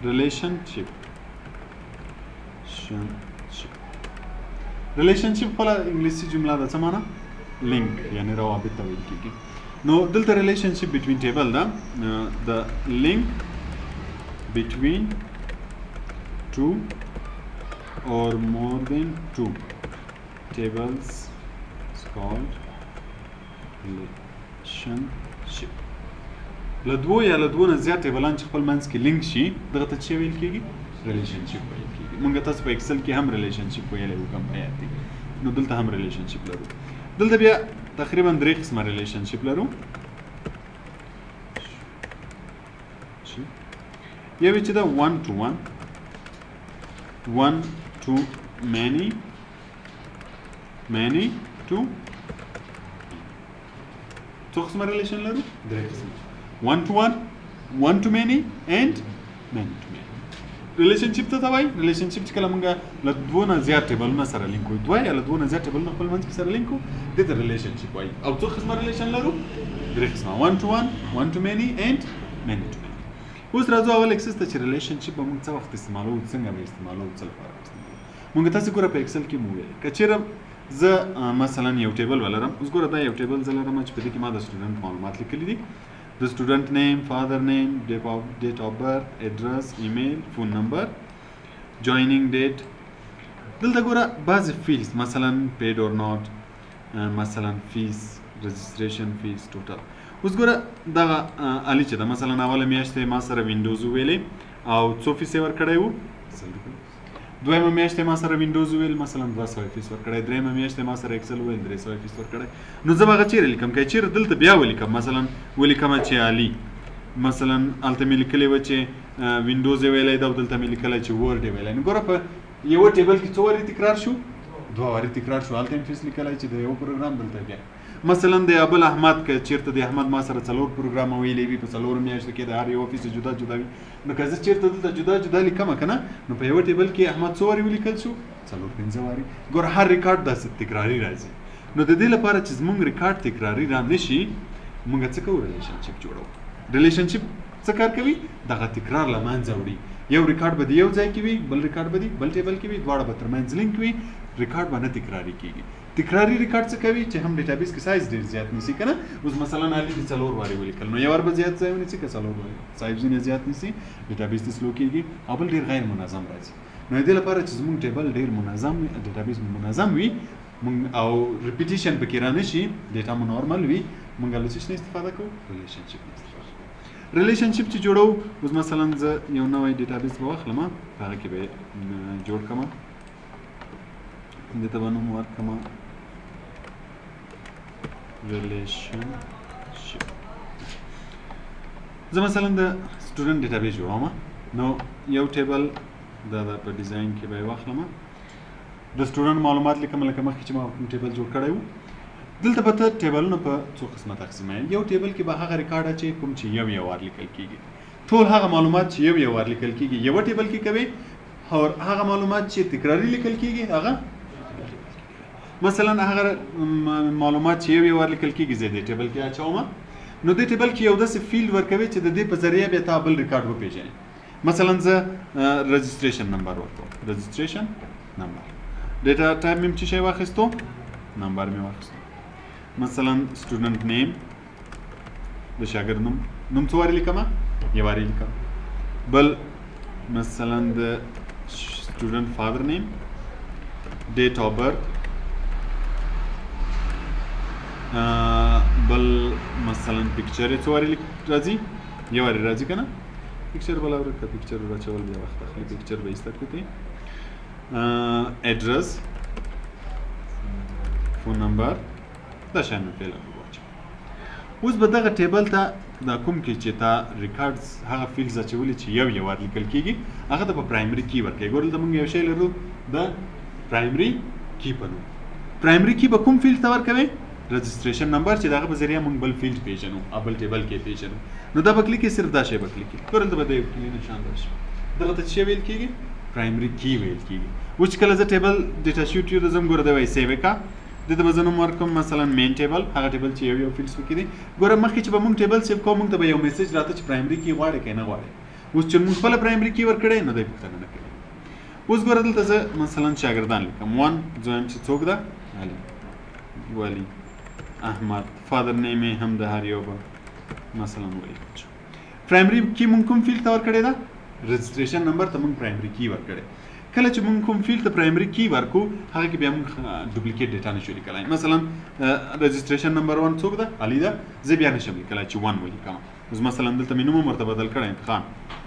relationship. relationship خپله انګلیسي جمله ده، څه معنا؟ لینک، یعنی روابط ته ویل کېږي. نو دلته relationship between table ده، the link between two or more than two tables is called relationship. له دوو یا له دوو نه زیات ټیبلان چې خپل منځ کې لینک شي، دغه ته څه ویل کېږي؟ relationship ویل کېږي. مونږ تاسو په Excel کې هم relationship ویلی وو، کوم په یاد دي. نو دلته هم relationship لرو. دلته بیا تقریبا درې قسمه relationship لرو. یو چې ده 1 to 1، 1 to many، many to. څو قسمه relation لرو؟ درې قسمه، 1 to 1، 1 to many and many to many. relationship ته وایي relationship چې کله مونږ له دوو نه زیات ټیبلونه سره لینک کوو، دوه یا له دوو نه زیات ټیبلونه خپل منځ کې سره لینک کوو، دې ته relationship وایي. او څو قسمه relation لرو؟ درې قسمه، 1 to 1، 1 to many and many to many. اوس راځو اول Access ته چې relationship به مونږ څه وخت استعمالوو، څنګه به استعمالوو، څه لپاره به استعمالوو. مونږ تاسو ګوره په Excel کې مو ویل که چېرې زه مثلا یو table ولرم، اوس ګوره دا یو table زه لرم چې په دې کې ما د student معلومات لیکلي دي، د student name، father name، date of birth، address، email، phone number، joining date. دلته ګوره بعضې fields مثلا paid or not، مثلا fees، registration fees، total. اوس ګوره دغه علي چې ده مثلا اوله میاشت یې ما سره Windows وویلې او څو fees یې ورکړی و؟ 100 روپۍ. دویمه میاشت یې ما سره Windows وویل مثلا 200 fees ورکړی، درېیمه میاشت یې ما سره Excel وویل 300 fees ورکړی. نو زه به هغه چېرې لیکم؟ که چېرې دلته بیا ولیکم، مثلا ولیکم چې علي، مثلا هلته مې لیکلی وه چې Windows یې ویلی ده او دلته مې لیکلی چې Word یې ویلی. نو ګوره په یوه table کې څو وارې تکرار شو؟ دوه وارې تکرار شو. هلته مې fees لیکلی چې د یو پروګرام، دلته بیا مثلا د ابل احمد، که چېرته د احمد ما سره څلور پروګرامه ویلي وي، په څلورو میاشتو کې د هر یو fees جدا جدا وي. نو که زه چېرته دلته جدا جدا لیکم که نه، نو په یوه table کې احمد څو وارې ولیکل شو؟ څلور پنځه وارې. ګوره هر ریکارډ داسې تکراري راځي. نو د دې لپاره چې زموږ ریکارډ تکراري را نه شي، موږ څه کوو؟ relationship جوړوو. relationship څه کار کوي؟ دغه تکرار له منځه وړي. یو ریکارډ به د یو ځای کې وي، بل ریکارډ به د بل table کې وي، دواړه به ترمنځ لینک وي، ریکارډ به نه تکراري کېږي. تکراري ریکارډ څه کوي؟ چې هم database کې سایز ډېر زیات نیسي که نه. اوس مثلا علي دې څلور وارې ولیکل، نو یو وار به زیات ځای ونیسي که څلور وارې سایز ځینې زیات نیسي، database دې slow کېږي او بل ډېر غیر منظم راځي. نو د دې لپاره چې زموږ table ډېر منظم وي، database مو منظم وي، مونږ او repetition پکې را نه شي، data مو normal وي، مونږ له څه شي نه استفاده کوو؟ relationship نه استفاده کوو. relationship چې جوړوو، اوس مثلا زه یو نوی database به واخلم، په هغه کې به جوړ کړم، دې ته به نوم ورکړم relationship. زه مثلا د student database جوړوم، نو یو table دا د په design کې به یې واخلم، د student معلومات لیکم لکه مخکې چې ما کوم table جوړ کړی و. دلته به ته table ونه په څو قسمه تقسیموې. یو table کې به هغه ریکارډ چې کوم چې یو یو وار لیکل کېږي، ټول هغه معلومات چې یو یو وار لیکل کېږي یوه table کې کوي، او هغه معلومات چې تکراري لیکل کېږي هغه مثلا هغه معلومات چې یو یو وار لیکل کېږي زه دې table کې اچوم. نو دې table کې یو داسې field ورکوي چې د دې په ذریعه بیا تا بل ریکارډ وپېژنې. مثلا زه registration number ورکوم، registration number، data type مې څه شی واخیستو؟ number مې واخیستو. مثلا student name، د شاګرد نوم، نوم څو وارې لیکم؟ یو وارې لیکم. بل مثلا د student father name، date of birth، بل مثلا picture یې څو وارې راځي؟ یو وارې راځي که نه؟ picture بله ورکه، picture راچول بیا وخت اخلي، picture به ایسته کړو. address، phone number، دا شیان مې فعلا واچوم. اوس به دغه table ته دا کوم کې چې تا records هغه fields اچولي چې یو یو وار لیکل کېږي، هغه ته به primary key ورکوي. ګوره دلته موږ یو شی لرو د primary key په نوم. primary key به کوم field ته ورکوي؟ registration number، چې د هغه په ذریعه موږ بل field پېژنو او بل table کې پېژنو. نو دا به کلیک صرف دا شی به کلیک. ګوره دلته به د یو کلي نشان راشي، دغه ته څه ویل کېږي؟ primary key ویل کېږي. اوس چې کله زه table data sheet ته ځم، ګوره دی وایي save کړه، دې ته به زه نوم ورکړم مثلا main table، هغه table چې یو یو fields پکې دي. ګوره مخکې چې به موږ table save کوو، موږ ته به یو message راته چې primary key غواړې که نه غواړې. اوس چې موږ خپله primary key ورکړی نو دی پوښتنه نه کوي. اوس ګوره دلته زه مثلا شاګردان لیکم، one زه وایم چې څوک ده؟ علي، ولي، احمد، father name یې هم د هر یو به مثلا ولیکم. primary key مونږ کوم field ته ورکړې ده؟ registration number ته مونږ primary key ورکړې. کله چې مونږ کوم field ته primary key ورکو هغه کې بیا مونږ duplicate data نشو لیکلای. مثلا registration number 1 څوک ده؟ علي ده. زه بیا نشم لیکلای چې 1 ولیکم. اوس مثلا دلته مې نوم هم ورته بدل کړی امتحان،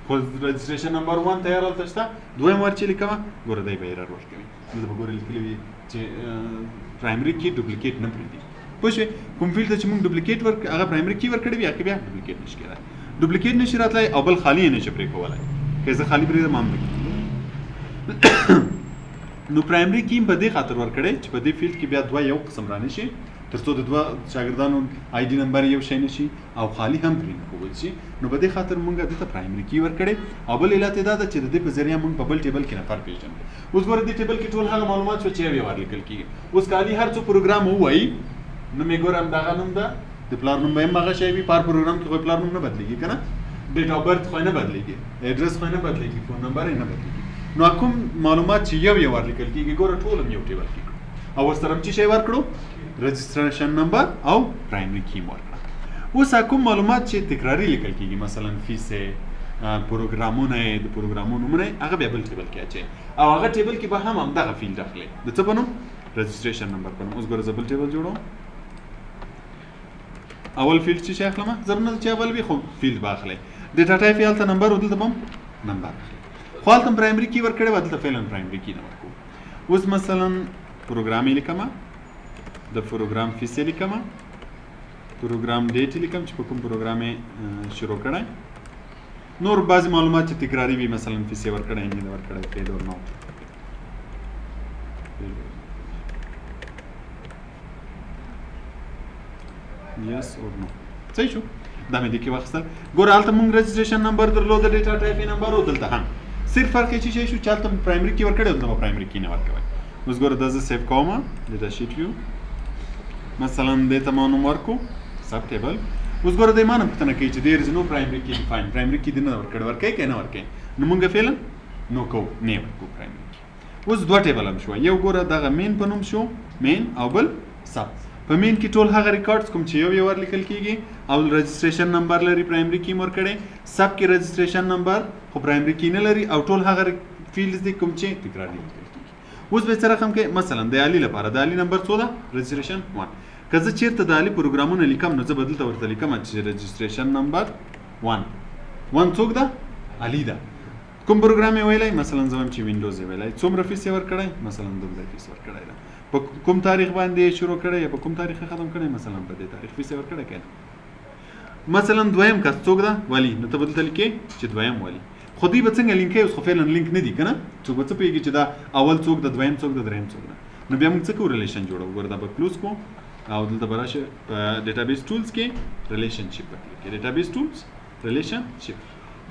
خو registration number 1 تیار هلته شته. دویم وار چې لیکم ګوره دی به error ورکوي. دلته به ګوره لیکلي وي چې primary key duplicate نه پرېږدي. پوه شوې؟ کوم field ته چې مونږ duplicate ورک هغه primary key ورکړی وي هغه بیا duplicate نشي کېدای. duplicate نشي راتلی او بل خالي یې نشي پرېښولی. که زه خالي پرېږدم هم نه کېږي. نو primary key په دې خاطر ورکړی چې په دې field کې بیا دوه یو قسم رانه شي، تر څو د دوه شاګردانو ID number یو شی نه شي او خالي هم پرې نه ښوول شي. نو په دې خاطر مونږ دې ته primary key ورکړی. او بل علت یې دا ده چې د دې په ذریعه مونږ په بل table کې نفر پېژنو. اوس ګوره دې table کې ټول هغه معلومات شو چې یو یو وار لیکل کېږي. اوس که علي هر څو پروګرام ووایي نو مې ګوره همدغه نوم ده، د پلار نوم به هم هغه شی وي. په هر پروګرام کې خو پلار نوم نه بدلېږي که نه، date of birth خو یې نه بدلېږي، ادرس خو یې نه بدلېږي، phone number یې نه بدلېږي. نو کوم معلومات چې یو یو وار لیکل کېږي ګوره ټول هم یو table کې کړو او ورسره هم څه شی ورکړو؟ registration number او primary key ورکړه. اوس کوم معلومات چې تکراري لیکل کېږي، مثلا فیس یې، پروګرامونه یې، د پروګرامونو نومونه یې، هغه بیا بل table کې اچوي او هغه table کې به هم همدغه field اخلي د څه په نوم؟ registration number په نوم. اوس ګوره زه بل table جوړوم. اول field څه شی اخلم؟ ضرور نه ده چې اول وي، خو field به اخلي. data type یې هلته number و، دلته به هم number اخلي. خو هلته هم primary key ورکړی وه، دلته فعلا primary key نه ورکوو. اوس مثلا پروګرام یې لیکم، د پروګرام فیس یې لیکم، پروګرام date یې لیکم چې په کوم پروګرام یې شروع کړی. نور بعضې معلومات چې تکراري وي، مثلا فیس یې ورکړی، نه دی ورکړی، paid or not. yes or no. صحیح شو؟ دا مې دې کې واخیستل. ګوره هلته مونږ registration number درلود، data type یې number و، دلته هم صرف فرق یې څه شی شو چې هلته مې primary key ورکړی، دلته به primary key نه ورکوی. اوس ګوره دا زه save کوم، data sheet view، مثلا دې ته ما نوم ورکو sub table. اوس ګوره دی ما نه پوښتنه کوي چې there is no primary key defined، primary key دې نه ورکړی، ورکوي که نه ورکوي؟ نو مونږ فعلا no کوو، نه ورکوو primary key. اوس دوه table هم شوه، یو ګوره دغه main په نوم شو، main، او بل sub. په main کې ټول هغه records کوم چې یو یو ور لیکل کېږي او registration number لري، primary key ورکړی. sub کې registration number خو primary key نه لري او ټول هغه fields دي کوم چې تکراري لیکل کېږي. اوس به څه رقم کوي؟ مثلا د علي لپاره د علي number څو ده؟ registration 1. که زه چېرته د علي پروګرامونه لیکم نو زه به دلته ورته لیکم چې registration number 1. 1 څوک ده؟ علي ده. کوم پروګرام یې ویلی؟ مثلا زه وایم چې وینډوز یې ویلی. څومره فیس یې ورکړی؟ مثلا دومره فیس ورکړی ده. په کوم تاریخ باندې یې شروع کړی یا په کوم تاریخ یې ختم کړی؟ مثلا په دې تاریخ فیس یې ورکړی که نه. مثلا دویم کس څوک ده؟ ولي. نو ته به دلته لیکې چې دویم ولي. خو دوی به څنګه لینک کوي؟ اوس خو فعلا لینک نه دي که نه، څوک به څه پوهېږي چې دا اول څوک ده، دویم څوک ده، دریم څوک ده. نو بیا موږ څه کوو؟ relation جوړوو. ګوره دا به close کوو او دلته به راشي په database tools کې relationship به کلیک کړي. database tools relationship.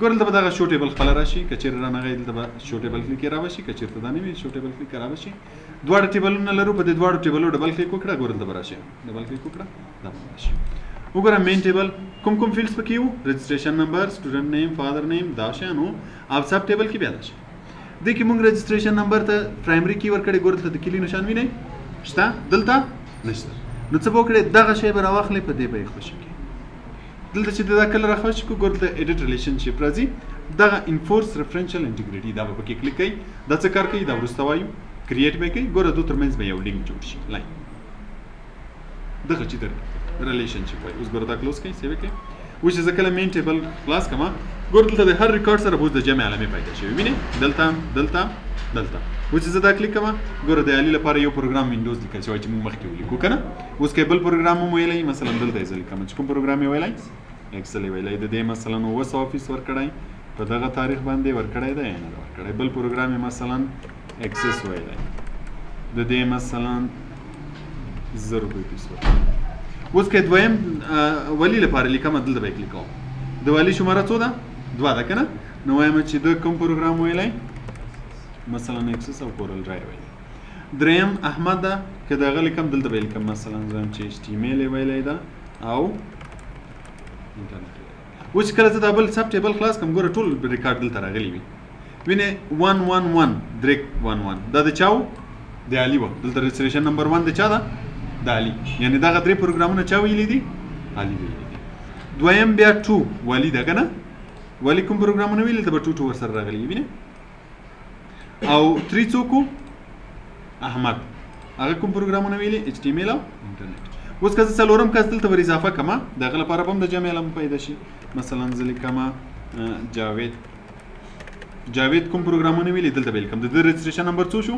ګوره دلته به دغه show table خپله راشي، که چېرې رانغی دلته به show table click یې رابشي، که چېرته دا نه وي show table click یې رابشي. دواړه table ونه لرو، په دې دواړو table و double click وکړه، ګوره دلته به راشي، double click وکړه، دا به راشي. وګوره main table کوم کوم fields پکې وو؟ registration number، student name، father name، دا شیان وو. او sub table کې بیا دا شی دې کې مونږ registration number ته primary key ورکړی. ګوره دلته د کلي نشان وینئ شته؟ دلته نشته. نو څه به وکړې؟ دغه شی به راواخلې، په دې به یې خوشې کړې. دلته چې دا کله راخوشې کړو، ګوره دلته edit relationship راځي، دغه enforce referential integrity دا به پکې کلیک کوي. دا څه کار کوي؟ دا وروسته وایو. create به کوي. ګوره دوه ترمنځ به یو لینک جوړ شي، line دغه چې در relationship وایي. اوس ګوره دا close کوي، save کوي. اوس چې زه کله main table خلاص کړم، ګوره دلته د هر ریکارډ سره به اوس د جمع علامې پیدا شوي، وینې؟ دلته، دلته، دلته. اوس چې زه دا کلیک کوم، ګوره د علي لپاره یو پروګرام وینډوز لیکل شوی چې موږ مخکې ولیکو که نه. اوس که بل پروګرام هم ویلی، مثلا دلته یې زه لیکم چې کوم پروګرام یې ویلی، Excel یې ویلی، د دې مثلا 700 فیس ورکړی، په دغه تاریخ باندې ورکړی دی یا نه ورکړی. بل پروګرام یې مثلا Access ویلی، د دې مثلا 1000 روپۍ فیس ورکړی. اوس که دویم ولي لپاره لیکم، دلته به یې کلیک کوم. د ولي شماره څو ده؟ 2 ده که نه. نو وایم چې د کوم پروګرام ویلی، مثلا Access او Corel Draw ویلی. دریم احمد ده، که د هغه لیکم دلته به یې لیکم، مثلا زه وایم چې HTML یې ویلی ده او انټرنیټ. اوس چې کله زه دا بل sub table خلاص کړم، ګوره ټول ریکارډ دلته راغلي وي. وینې 1 1 1 درې 1 1، دا د چا و؟ د علي و. دلته registration number 1 د چا ده؟ د علي. یعنې دغه درې پروګرامونه چا ویلي دي؟ علي ویلي دي. دویم بیا 2 ولي ده که نه؟ ولي کوم پروګرامونه ویلي؟ دلته به 2 2 ورسره راغلي وي. وینې او 3 څوک و؟ احمد. هغه کوم پروګرامونه ویلي؟ HTML او انټرنیټ. اوس که زه څلورم کس دلته ور اضافه کړم، د هغه لپاره به هم د جمع علامه پیدا شي. مثلا زه لیکم جاوید. جاوید کوم پروګرامونه ویلي؟ دلته به لیکم. د ده registration number څو شو؟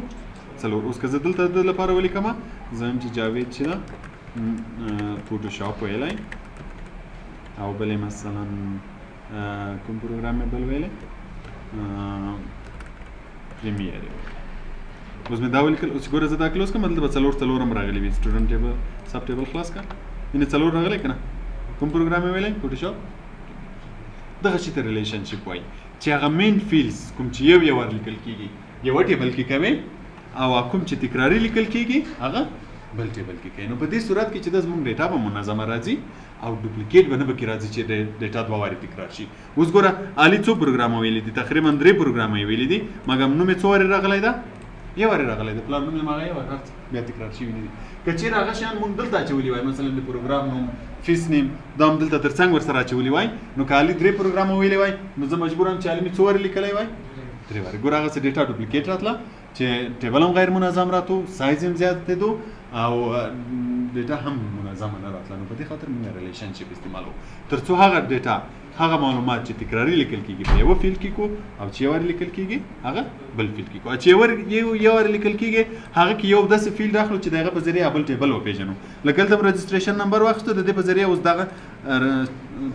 څلور. اوس که زه دلته د ده لپاره ولیکم، زه وایم چې جاوید چې ده فوټوشاپ ویلی، او بل یې مثلا کوم پروګرام یې بل ویلی؟ پریمیر یې ویلی. اوس مې دا ولیکل. اوس ګوره زه دا close کړم، دلته به څلور څلور هم راغلي وي. student table sub table خلاص کړه، یعنې څلور راغلی که نه؟ کوم پروګرام یې ویلی؟ فوټوشاپ. دغه شي ته relationship وایي، چې هغه main fields کوم چې یو یو وار لیکل کېږي یوه table کې کوي، او کوم چې تکراري لیکل کېږي هغه بل table کې کوي. نو په دې صورت کې چې ده زموږ data به منظمه راځي او duplicate به نه پکې راځي چې data دوه وارې تکرار شي. اوس ګوره علي څو پروګرامه ویلي دي؟ تقریبا درې پروګرامه یې ویلي دي، مګر نوم یې څو وارې راغلی ده؟ یو وارې راغلی ده. پلار نوم یې هغه یو وار، هر څه بیا تکرار شوي نه دي. که چېرې هغه شیان موږ دلته اچولي وای، مثلا د پروګرام نوم، فیس name، دا هم دلته تر څنګ ورسره اچولي وای، نو که علي درې پروګرامه ویلي وای، نو زه مجبور یم چې علي مې څو وارې لیکلی وای؟ درې وارې. ګوره هغسې data duplicate راتله چې table هم غیر منظم راتو، سایز هم زیاتېدو او data هم منظمه نه راتله. نو په دې خاطر موږ relationship استعمالو، تر څو هغه data، هغه معلومات چې تکراري لیکل کېږي په یوه field کې کو، او چې یو وارې لیکل کېږي هغه بل field کې کو. چې یو وارې لیکل کېږي هغه کې یو داسې field اخلو چې د هغه په ذریعه بل table وپېژنو. لکه دلته registration number واخیستو، د دې په ذریعه اوس دغه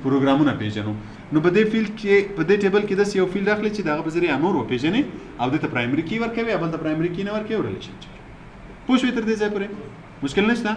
پروګرامونه پېژنو. نو په دې field کې، په دې table کې داسې یو field اخلي چې د هغه په ذریعه نور وپېژني، او دې ته primary key ورکوي، بل ته primary key نه ورکوي، او relationship. پوه شوې تر دې ځای پورې؟ مشکل نشته؟